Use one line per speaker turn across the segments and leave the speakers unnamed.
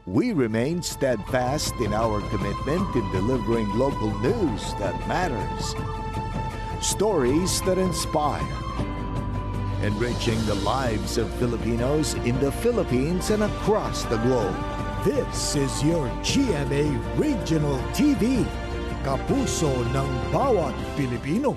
We remain steadfast in our commitment in delivering local news that matters, stories that inspire, enriching the lives of Filipinos in the Philippines and across the globe. This is your GMA Regional TV, kapuso ng bawat Pilipino.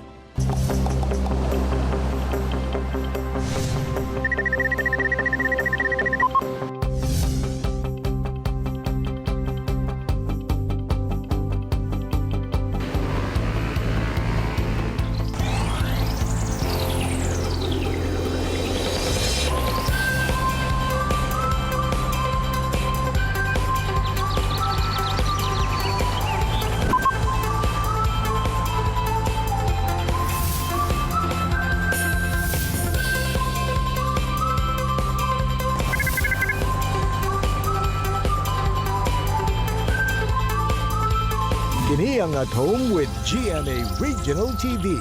Kini ang At Home with GMA Regional TV.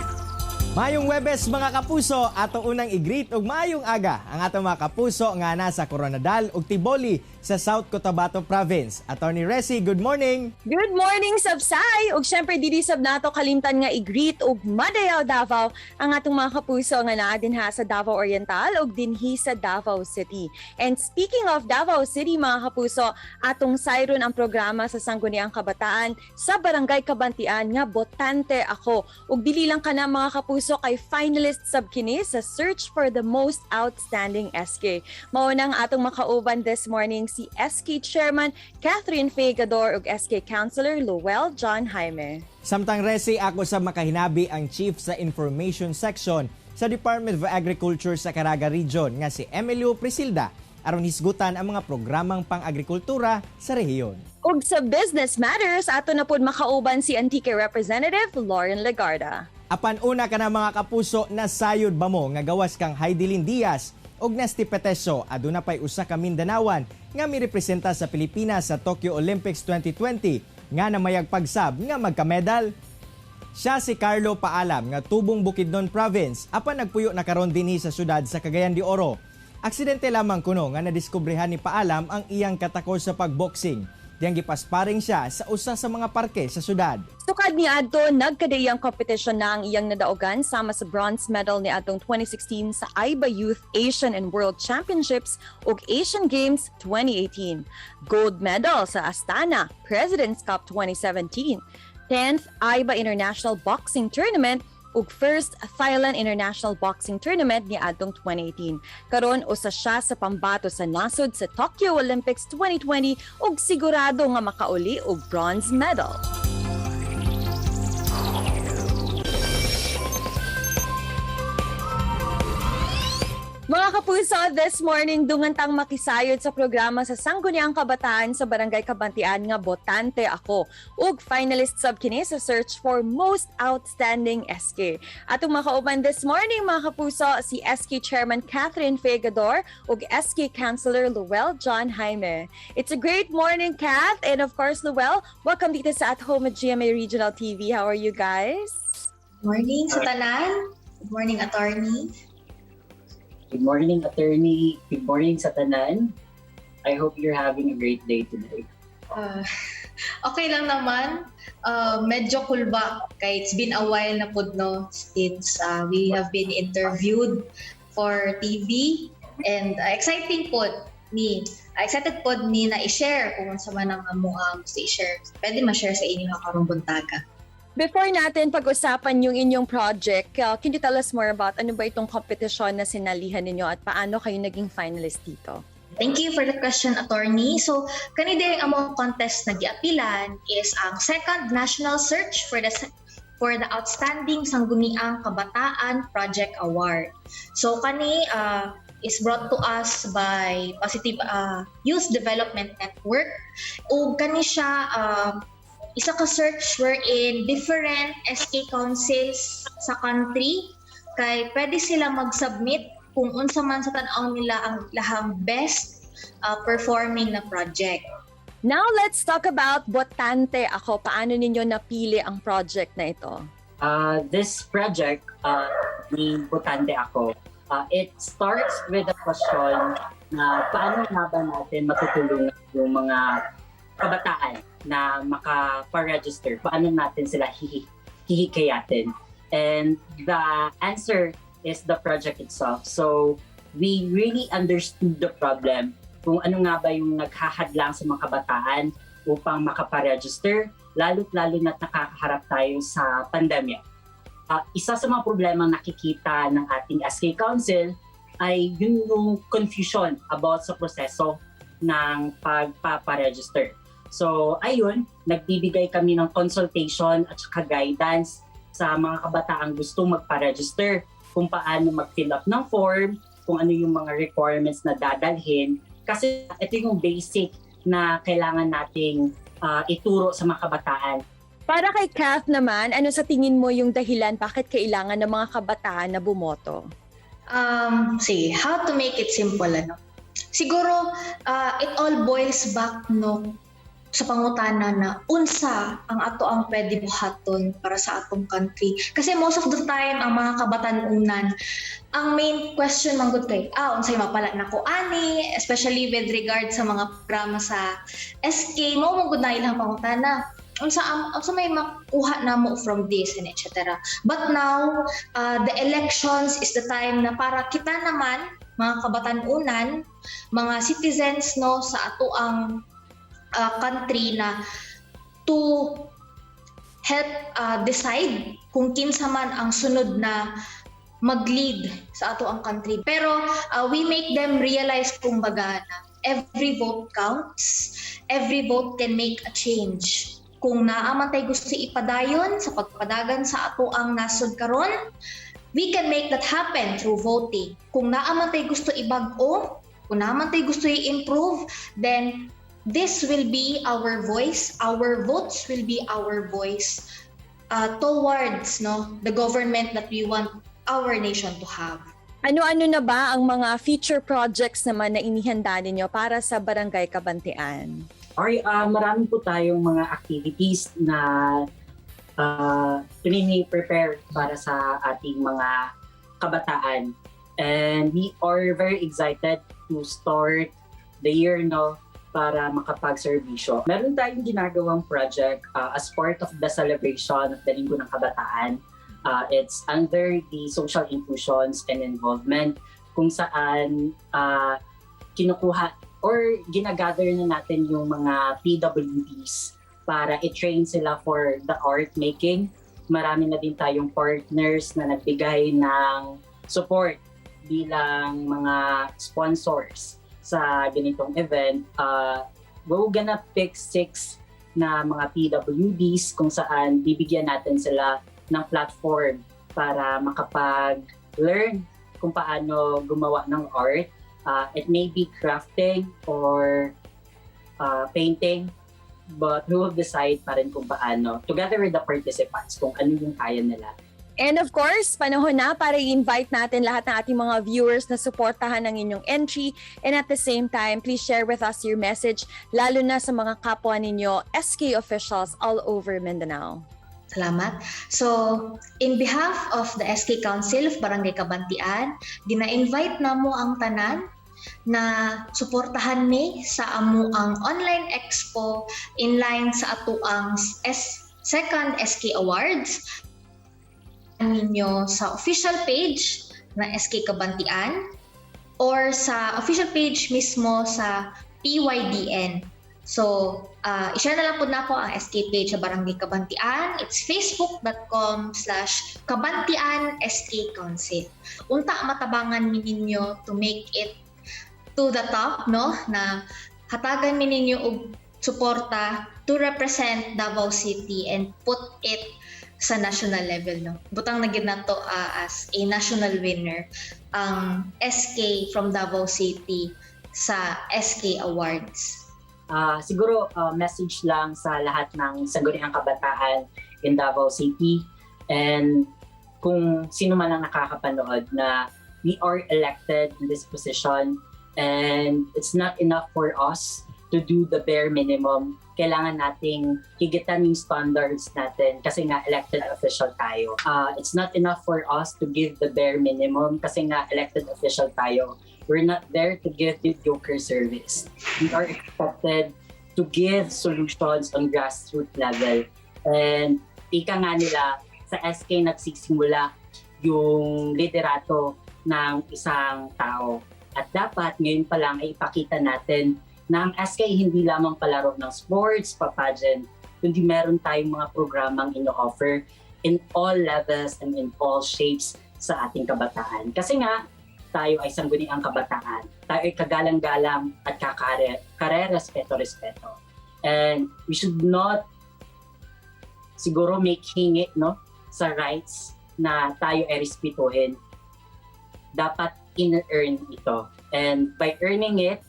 Maayong Webes, mga kapuso, ato unang i-greet og maayong aga ang atong mga kapuso nga nasa Koronadal ug Tiboli sa South Cotabato Province. Attorney Resi, good morning.
Good morning, Sabsay! Ug syempre dili sab nato kalimtan nga i-greet og Madayaw Davao ang atong mga kapuso nga naa dinha sa Davao Oriental ug dinhi sa Davao City. And speaking of Davao City, mga kapuso, atong sayron ang programa sa Sangguniang Kabataan sa Barangay Kabantian nga Botante Ako. Ug dili lang kana, mga kapuso, kay finalist sab kini sa Search for the Most Outstanding SK. Mao nang atong makauban this morning si SK Chairman Catherine Faye Gador ug SK Councilor Lowell John Jaime.
Samtang Resi, ako sa makahinabi ang Chief sa Information Section sa Department of Agriculture sa Caraga Region nga si Emilio Prisilda aron hisgutan ang mga programang pang-agrikultura sa rehiyon.
Ug sa Business Matters, ato na pod makauban si Antique Representative Lauren Legarda.
Apan una ka na, mga kapuso, nasayod ba mo nga gawas kang Hidilyn Diaz ug Nesthy Petecio, aduna pay usa ka Mindanawan nga mirepresenta sa Pilipinas sa Tokyo Olympics 2020 nga namayagpag sab nga magka-medal? Siya si Carlo Paalam nga tubong Bukidnon Province apan nagpuyo na karon dinhi sa syudad sa Cagayan de Oro. Aksidente lamang kuno nga nadiskubrehan ni Paalam ang iyang katakos sa pagboxing. Diyang gipasparing siya sa usa sa mga parke sa syudad.
Sukad ni adto, nagkadaiyang kompetisyon na ang iyang nadaogan sama sa bronze medal ni adtong 2016 sa AIBA Youth Asian and World Championships ug Asian Games 2018. Gold medal sa Astana President's Cup 2017. 10th AIBA International Boxing Tournament ug First Thailand International Boxing Tournament ni adtong 2018. Karon usa siya sa pambato sa nasod sa Tokyo Olympics 2020 ug sigurado nga makauli og bronze medal. Mga kapuso, this morning dungan tang makisayod sa programa sa Sangguniang Kabataan sa Barangay Kabantian nga Botante Ako ug finalist sab kini sa Search for Most Outstanding SK. Atong makauban this morning, mga kapuso, si SK Chairman Catherine Fegador ug SK Councilor Luel John Jaime. It's a great morning, Kath, and of course, Luel. Welcome dito sa At Home at GMA Regional TV. How are you guys?
Morning sa tanan. Good morning, attorney.
Good morning, attorney. Good morning sa tanan. I hope you're having a great day today.
Okay lang naman. Medyo kulba kay it's been a while na pud, no, since we have been interviewed for TV and exciting pod ni. Excited pod ni na i-share kung unsa man ang among gusto i-share. Pwede ma-share sa inyo karong buntaga.
Before natin pag-usapan yung inyong project, can you tell us more about ano ba itong competition na sinalihan ninyo at paano kayo naging finalist dito?
Thank you for the question, attorney. So, kani diri among contest na giapilan is ang second National Search for the Outstanding Sangguniang Kabataan Project Award. So, kani is brought to us by Positive Youth Development Network. Ug kani siya isa ka search wherein different SK councils sa country kay pwede sila mag-submit kung unsa man sa tan-aw nila ang ilahang best performing na project.
Now let's talk about Botante Ako. Paano ninyo napili ang project na ito?
This project, ni Botante Ako, It starts with a question na paano nga ba natin matutulungan yung mga kabataan na makapa-register? Paano natin sila hihikayatin? And the answer is the project itself. So, we really understood the problem kung ano nga ba yung naghahadlang sa mga kabataan upang makapa-register, lalo't lalo na't nakakaharap tayo sa pandemya. Isa sa mga problema nakikita ng ating SK Council ay yun yung confusion about sa proseso ng pagpaparegister. So, ayun, nagbibigay kami ng consultation at saka guidance sa mga kabataang gustong magpa-register kung paano mag-fill up ng form, kung ano yung mga requirements na dadalhin. Kasi ito yung basic na kailangan nating ituro sa mga kabataan.
Para kay Kath naman, ano sa tingin mo yung dahilan bakit kailangan ng mga kabataan na bumoto?
Sige, how to make it simple, ano? Siguro, it all boils back, no, sa pangutana na unsa ang ato ang pwede buhaton para sa atong country. Kasi most of the time, ang mga kabatan-unan, ang main question man gud kay, unsay mapala nako ani, especially with regard sa mga programa sa SK, mao man gud na ilang pangutana. Unsa may makuha namo from this and etc. But now, the elections is the time na para kita naman mga kabatan-unan, mga citizens, no, sa ato ang country na to help decide kung kinsa man ang sunod na mag-lead sa ato ang country. Pero we make them realize kumbaga na every vote counts, every vote can make a change. Kung naa man tay gusto ipadayon sa pagpadagan sa ato ang nasod karon, we can make that happen through voting. Kung naa man tay gusto ibag-o, kung naa man tay gusto i-improve, then this will be our voice, our votes will be our voice towards, no, the government that we want our nation to have.
Ano-ano na ba ang mga future projects naman na inihanda ninyo para sa Barangay Cabantian?
Okay, marami po tayong mga activities na prepare para sa ating mga kabataan. And we are very excited to start the year, no, para makapagserbisyo. Meron tayong ginagawang project as part of the celebration of the Linggo ng Kabataan. It's under the social inclusions and involvement kung saan kinukuha or ginagather na natin yung mga PWDs para i-train sila for the art making. Marami na din tayong partners na nagbigay ng support bilang mga sponsors sa ganitong event. We're gonna pick six na mga PWDs kung saan bibigyan natin sila ng platform para makapag-learn kung paano gumawa ng art. It may be crafting or painting, but we will decide pa rin kung paano, together with the participants, kung ano yung kaya nila.
And of course, panahon na para i-invite natin lahat ng ating mga viewers na suportahan ang inyong entry. And at the same time, please share with us your message, lalo na sa mga kapwa ninyo, SK officials all over Mindanao.
Salamat. So, in behalf of the SK Council of Barangay Cabantian, gina-invite namo ang tanan na suportahan mi sa amo ang online expo in line sa atoang second SK Awards ninyo sa official page ng SK Cabantian or sa official page mismo sa PYDN. So, i-share na lang po nako ang SK page sa Barangay Cabantian. It's facebook.com/Cabantian SK Council. Unta matabangan mi ninyo to make it to the top, no? Na hatagan mi ninyo og suporta to represent Davao City and put it sa national level, no? Butang na gyud nato as a national winner ang SK from Davao City sa SK Awards.
Siguro message lang sa lahat ng sangguniang kabataan in Davao City and kung sino man ang nakakapanood na we are elected in this position and it's not enough for us to do the bare minimum. Kailangan nating higitan yung standards natin kasi nga elected official tayo. It's not enough for us to give the bare minimum kasi nga elected official tayo. We're not there to give mediocre service. We are expected to give solutions on grassroots level. And ika nga nila, sa SK nagsisimula yung liderato ng isang tao. At dapat ngayon pa lang ay ipakita natin na ang SK hindi lamang palaro ng sports, papageant, kundi meron tayong mga programang ino-offer in all levels and in all shapes sa ating kabataan. Kasi nga, tayo ay Sangguniang Kabataan. Tayo ay kagalang-galang at kare-respeto-respeto. And we should not siguro make hingi, no, sa rights na tayo ay respetuhin. Dapat in-earn ito. And by earning it,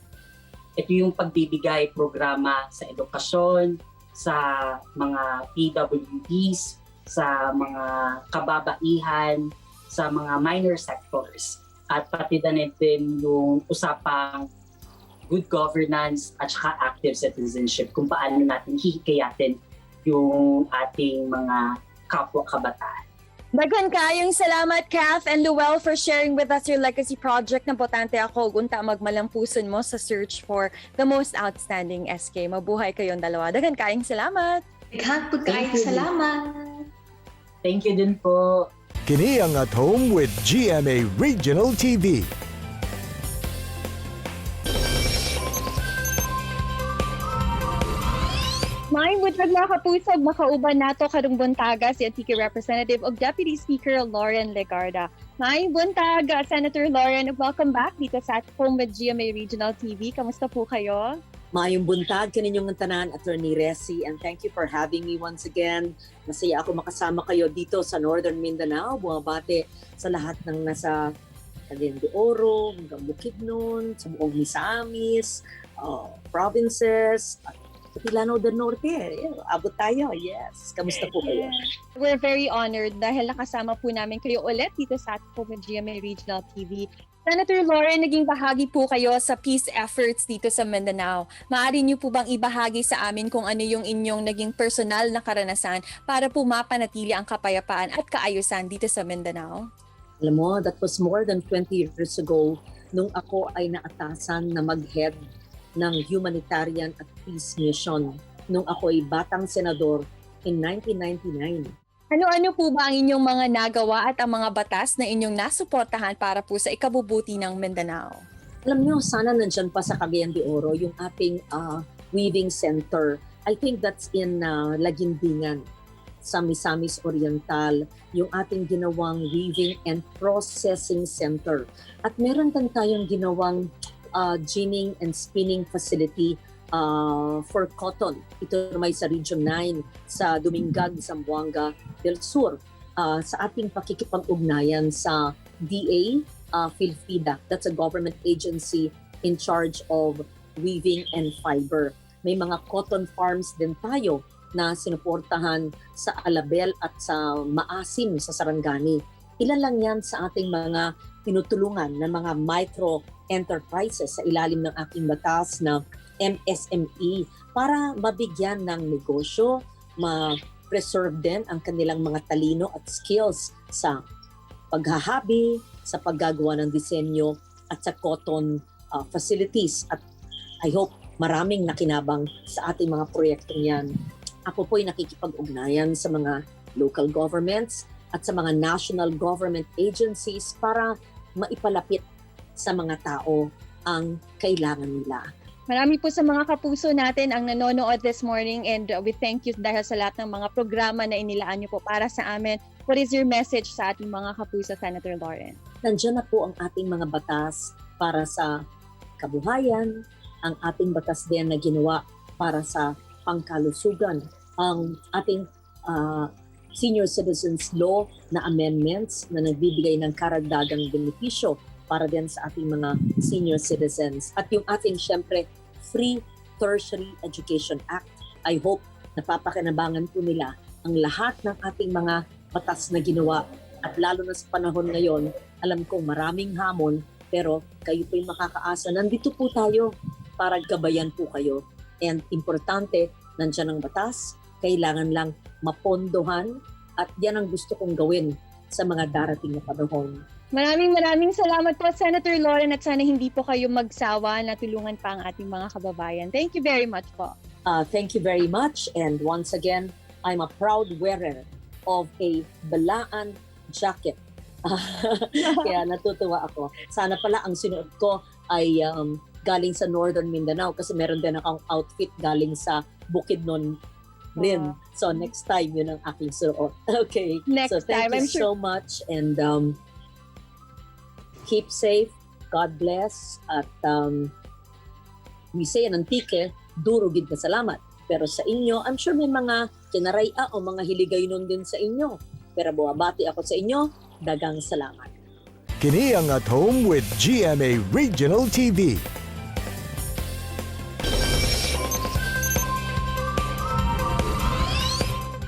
ito yung pagbibigay programa sa edukasyon, sa mga PWDs, sa mga kababaihan, sa mga minor sectors. At pati na din yung usapang good governance at saka active citizenship, kung paano natin hihikayatin yung ating mga kapwa kabataan.
Daghan kayong salamat, Kath and Luel, for sharing with us your legacy project na botante ako. Unta magmalampuson mo sa search for the most outstanding SK. Mabuhay kayong dalawa. Daghan kayong salamat.
Daghan pud
Thank
kayong
you.
Salamat.
Thank you din po.
Kini ang At Home with GMA Regional TV.
Maayong buntag, mga kapuso, makauban nato karong buntaga si Antique Representative ug Deputy Speaker Loren Legarda. Maayong buntag, Senator Loren. Welcome back dito sa At Home with GMA Regional TV. Kamusta po kayo?
Maayong buntag kaninyong tanan, Attorney Resi, and thank you for having me once again. Masaya ako makasama kayo dito sa Northern Mindanao. Bumabate sa lahat ng nasa Cagayan de Oro, hanggang Bukidnon, sa buong Misamis, provinces, at pati Lanao del Norte. Yeah, abot tayo, yes. Kamusta po kayo?
We're very honored dahil nakasama po namin kayo ulit dito sa At Home with GMA Regional TV. Senator Loren, naging bahagi po kayo sa peace efforts dito sa Mindanao. Maaari niyo po bang ibahagi sa amin kung ano yung inyong naging personal na karanasan para po mapanatili ang kapayapaan at kaayusan dito sa Mindanao?
Alam mo, that was more than 20 years ago nung ako ay naatasan na mag-head ng humanitarian at peace mission nung ako ay batang senador in 1999.
Ano-ano po ba ang inyong mga nagawa at ang mga batas na inyong nasuportahan para po sa ikabubuti ng Mindanao?
Alam niyo, sana nandyan pa sa Cagayan de Oro yung ating weaving center. I think that's in Laguindingan, sa Misamis Oriental, yung ating ginawang weaving and processing center. At meron din tayong ginawang ginning and spinning facility for cotton. Ito may sa Region 9 sa Dumingag, Zamboanga del Sur. Sa ating pakikipag-ugnayan sa DA, PhilFIDA. That's a government agency in charge of weaving and fiber. May mga cotton farms din tayo na sinuportahan sa Alabel at sa Maasim sa Sarangani. Ilan lang yan sa ating mga tinutulungan ng mga micro enterprises sa ilalim ng aking batas na MSME para mabigyan ng negosyo, ma-preserve din ang kanilang mga talino at skills sa paghahabi, sa paggagawa ng disenyo at sa cotton facilities. At I hope maraming nakinabang sa ating mga proyektong yan. Ako po'y nakikipag-ugnayan sa mga local governments at sa mga national government agencies para maipalapit sa mga tao ang kailangan nila.
Marami po sa mga kapuso natin ang nanonood this morning and we thank you dahil sa lahat ng mga programa na inilaan niyo po para sa amin. What is your message sa ating mga kapuso, Senator Loren?
Nandiyan na po ang ating mga batas para sa kabuhayan, ang ating batas din na ginawa para sa pangkalusugan, ang ating senior citizens law na amendments na nagbibigay ng karagdagang benepisyo para din sa ating mga senior citizens. At yung ating, syempre, Free Tertiary Education Act. I hope napapakinabangan po nila ang lahat ng ating mga batas na ginawa at lalo na sa panahon ngayon, alam kong maraming hamon, pero kayo po'y makakaasa. Nandito po tayo para gabayan po kayo. And importante, nandiyan ang batas, kailangan lang mapondohan at yan ang gusto kong gawin sa mga darating na panahon.
Maraming maraming salamat po, Senator Loren, at sana hindi po kayo magsawa na tulungan pa ang ating mga kababayan. Thank you very much po.
Thank you very much. And once again, I'm a proud wearer of a Balaan jacket. Kaya natutuwa ako. Sana pala ang sinuot ko ay galing sa Northern Mindanao kasi meron din akong outfit galing sa Bukidnon rin. So next time, yun ang aking suot. Okay.
Next
So thank
time,
you
I'm sure.
so much and keep safe. God bless. At we say in Antique, duro gid ka salamat. Pero sa inyo, I'm sure may mga kinaraya o mga hiligaynon din sa inyo. Pero buwabati ako sa inyo, daghang salamat.
Kini ang At Home with GMA Regional TV.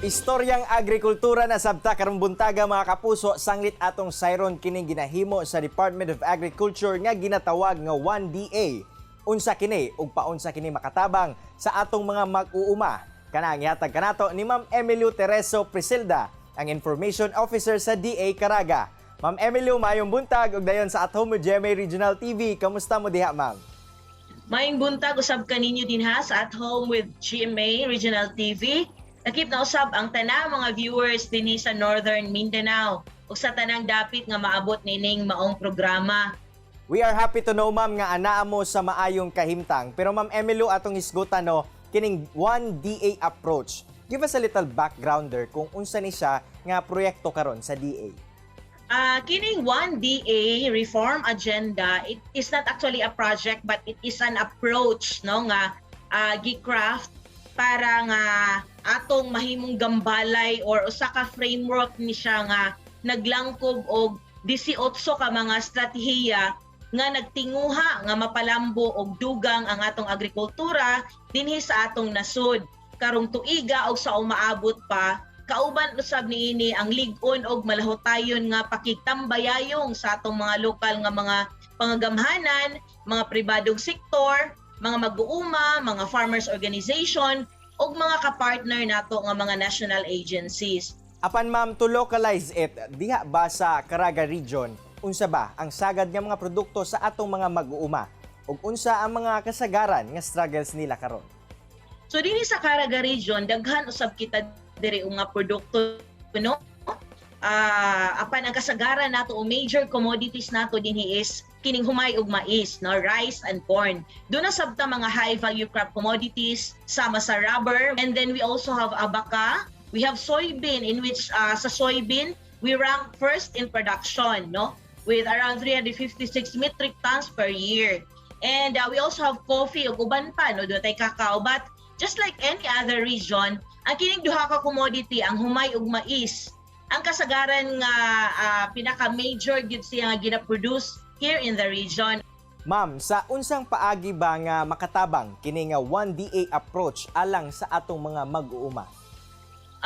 Istoryang agrikultura na sabta karong buntaga, mga kapuso, sanglit atong sayron kining ginahimo sa Department of Agriculture nga ginatawag nga 1DA. Unsa kini ug paunsa kini makatabang sa atong mga mag-uuma? Kana ang ihatag kanato ni Ma'am Emilio Tereso Prisilda, ang Information Officer sa DA Caraga. Ma'am Emilio, maayong buntag ug dayon sa At Home with GMA Regional TV. Kamusta mo diha, ma'am?
Maayong buntag usab kaninyo dinha sa At Home with GMA Regional TV. Lakip na usab ang tanang mga viewers dinhi sa Northern Mindanao ug sa tanang dapit nga maabot nining maong programa.
We are happy to know, ma'am, nga anaa mo sa maayong kahimtang. Pero Ma'am Emilio, atong hisgutan, no, kining 1DA approach. Give us a little backgrounder kung unsa ni siya nga proyekto karon sa DA.
Kining 1DA reform agenda, it is not actually a project but it is an approach, no, nga gi-craft para nga atong mahimong gambalay or usa ka framework ni siya nga naglangkob og 18 ka mga estratehiya nga nagtinguha nga mapalambo og dugang ang atong agrikultura dinhi sa atong nasod karong tuiga og sa umaabot pa, kauban usab niini ang lig-on og malahutayon nga pakigtambayayong sa atong mga lokal nga mga pangagamhanan, mga pribadong sektor, mga mag-uuma, mga farmers organization ug mga kapartner nato nga mga national agencies.
Apan ma'am, to localize it, diha ba sa Caraga Region, unsa ba ang sagad nga mga produkto sa atong mga mag-uuma? Ug unsa ang mga kasagaran nga struggles nila karon?
So dinhi sa Caraga Region, daghan usab kita diri og mga produkto, no. Apan ang kasagaran nato o major commodities nato dinhi is kining humay ug mais, no, rice and corn. Duna sab ta mga high value crop commodities sama sa rubber, and then we also have abaca, we have soybean, in which sa soybean we rank first in production, no, with around 356 metric tons per year. And we also have coffee ug uban pa, no, duna tay cacao, but just like any other region, ang kining duha ka commodity, ang humay ug mais, ang kasagaran nga pinaka major gyud siya nga gina-produce here in the region.
Ma'am, sa unsang paagi ba nga makatabang kini nga 1DA approach alang sa atong mga mag-uuma?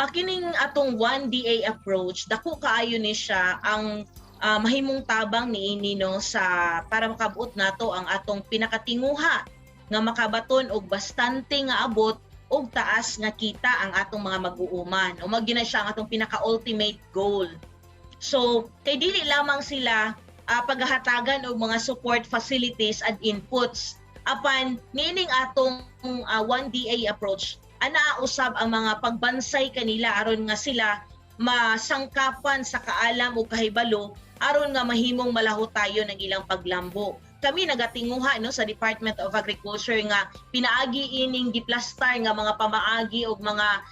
Kining atong 1DA approach, dako kaayo ni siya ang mahimong tabang niini, no, sa para makabuot nato ang atong pinakatinguha nga makabaton og bastante nga abot og taas nga kita ang atong mga mag-uuma. O mao na siya ang atong pinaka-ultimate goal. So, kay dili lamang sila paghahatagan og mga support facilities and inputs. Apan niining atong 1DA approach, anaa usab ang mga pagbansay kanila aron nga sila masangkapan sa kaalam o kahibalo aron nga mahimong malahutayon ang ilang paglambo. Kami nagatinguha, no, sa Department of Agriculture nga pinaagi ining giplastar nga mga pamaagi og mga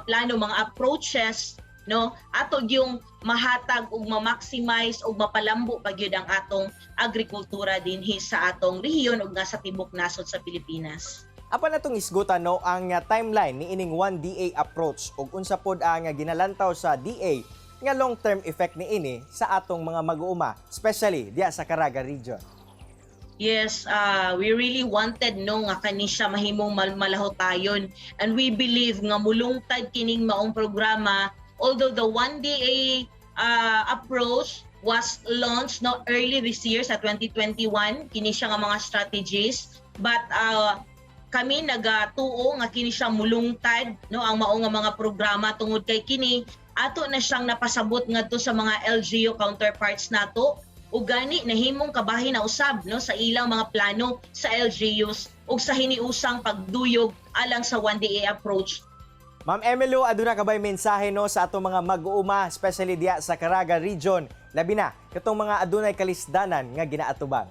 plano, mga approaches, no, ato yung mahatag ug ma-maximize ug mapalambo pa gyud ang atong agrikultura dinhi sa atong rehiyon ug nga sa tibok nasod sa Pilipinas.
Apan atong isgutan, no, ang timeline ni ining 1DA approach ug unsa pod ang ginalantaw sa DA nga long-term effect ni ini sa atong mga mag-uuma, especially diya sa Caraga Region.
Yes, we really wanted, no, nga kani siya mahimong malahutayon and we believe nga mulungtad kining maong programa, although the 1DA approach was launched, no, early this year sa 2021 kini siya nga mga strategies, but Kami nagatuo nga kini siya mulungtad, no, ang mao nga mga programa tungod kay kini ato na siyang napasabot ngadto sa mga LGU counterparts nato ug gani nahimong kabahin na usab, no, sa ilang mga plano sa LGUs ug sa hiniusang pagduyog alang sa 1DA approach.
Ma'am Emilo, aduna ka ba'y mensahe, no, sa atong mga mag-uuma, especially diya sa Caraga Region, labi na katong mga adunay kalisdanan nga ginaatubang?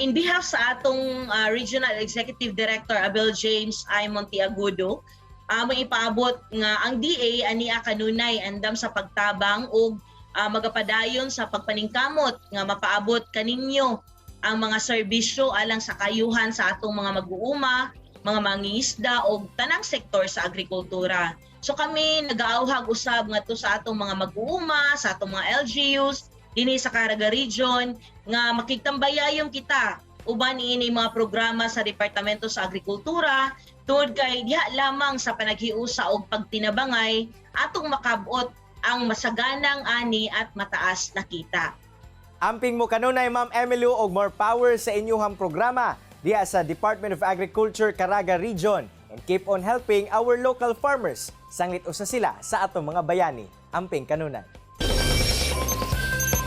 In behalf sa atong Regional Executive Director Abel James I. Monteagudo, among ipaabot nga ang DA ania kanunay andam sa pagtabang ug magapadayon sa pagpaningkamot nga mapaabot kaninyo ang mga serbisyo alang sa kayuhan sa atong mga mag-uuma, mga mangingisda ug tanang sektor sa agrikultura. So kami nagaauhag usab ngadto sa atong mga mag-uuma, sa atong mga LGUs dinhi sa Caraga Region nga makigtambayayong kita uban ini mga programa sa Departamento sa Agrikultura tungod kay diha lamang sa panaghiusa og pagtinabangay atong makabot ang masaganang ani at mataas na kita.
Amping mo kanunay, Ma'am Emilio, og more power sa inyuhang programa diya sa Department of Agriculture Caraga Region and keep on helping our local farmers. Sanglit usa sila sa atong mga bayani. Amping kanunay.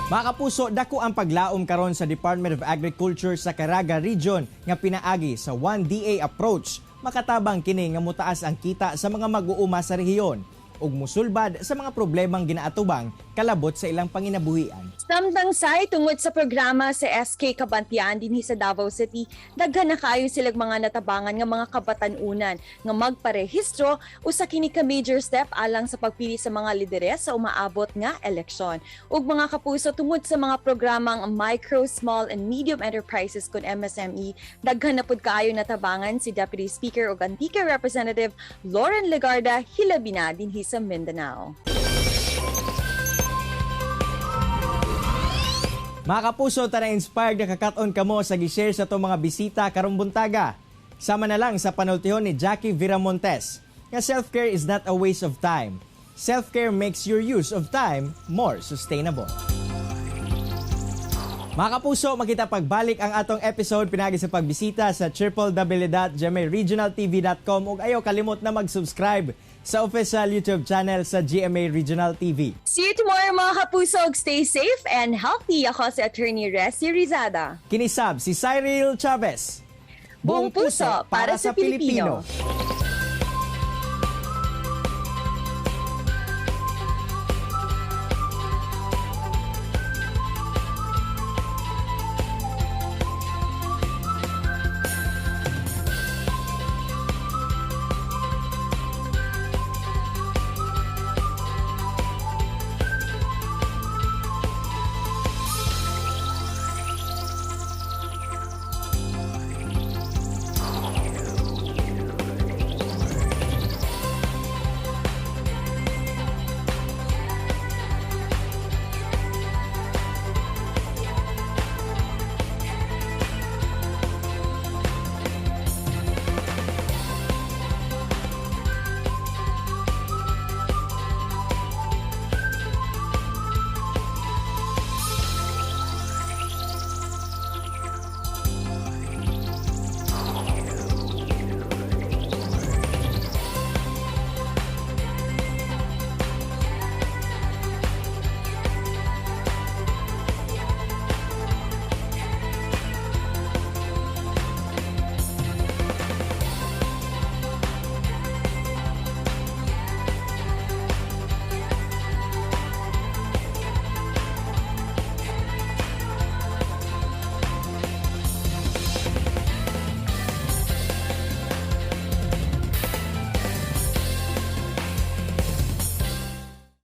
Mga kapuso, dako ang paglaom karon sa Department of Agriculture sa Caraga Region nga pinaagi sa 1DA approach. Makatabang kini nga mutaas ang kita sa mga mag-uuma sa rehiyon ug musulbad sa mga problemang ginaatubang kalabot sa ilang panginabuhian.
Samtang say tungod sa programa sa SK Cabantian dinhi sa Davao City, daghan na kaayo silang mga natabangan nga mga kabatan-unan nga magparehistro. Usa kini ka major step alang sa pagpili sa mga lideres sa umaabot nga eleksyon. Ug mga kapuso, tungod sa mga programang Micro, Small and Medium Enterprises kon MSME, daghan na pud kaayo natabangan si Deputy Speaker ug Antique Representative Loren Legarda hilabi na dinhi sa Mindanao.
Mga kapuso, tara, inspired na kakaton kamo sa gi-share sa atong mga bisita karong buntaga. Sama na lang sa panultihon ni Jackie Viramontes nga self-care is not a waste of time. Self-care makes your use of time more sustainable. Mga kapuso, makita pagbalik ang atong episode pinaagi sa pagbisita sa www.gmaregionaltv.com ug ayaw kalimot na mag-subscribe sa official YouTube channel sa GMA Regional TV.
See you tomorrow, mga kapuso. Stay safe and healthy. Ako si Attorney Resi Rizada.
Kinisab si Cyril Chavez.
Buong puso para sa Pilipino.
Pilipino.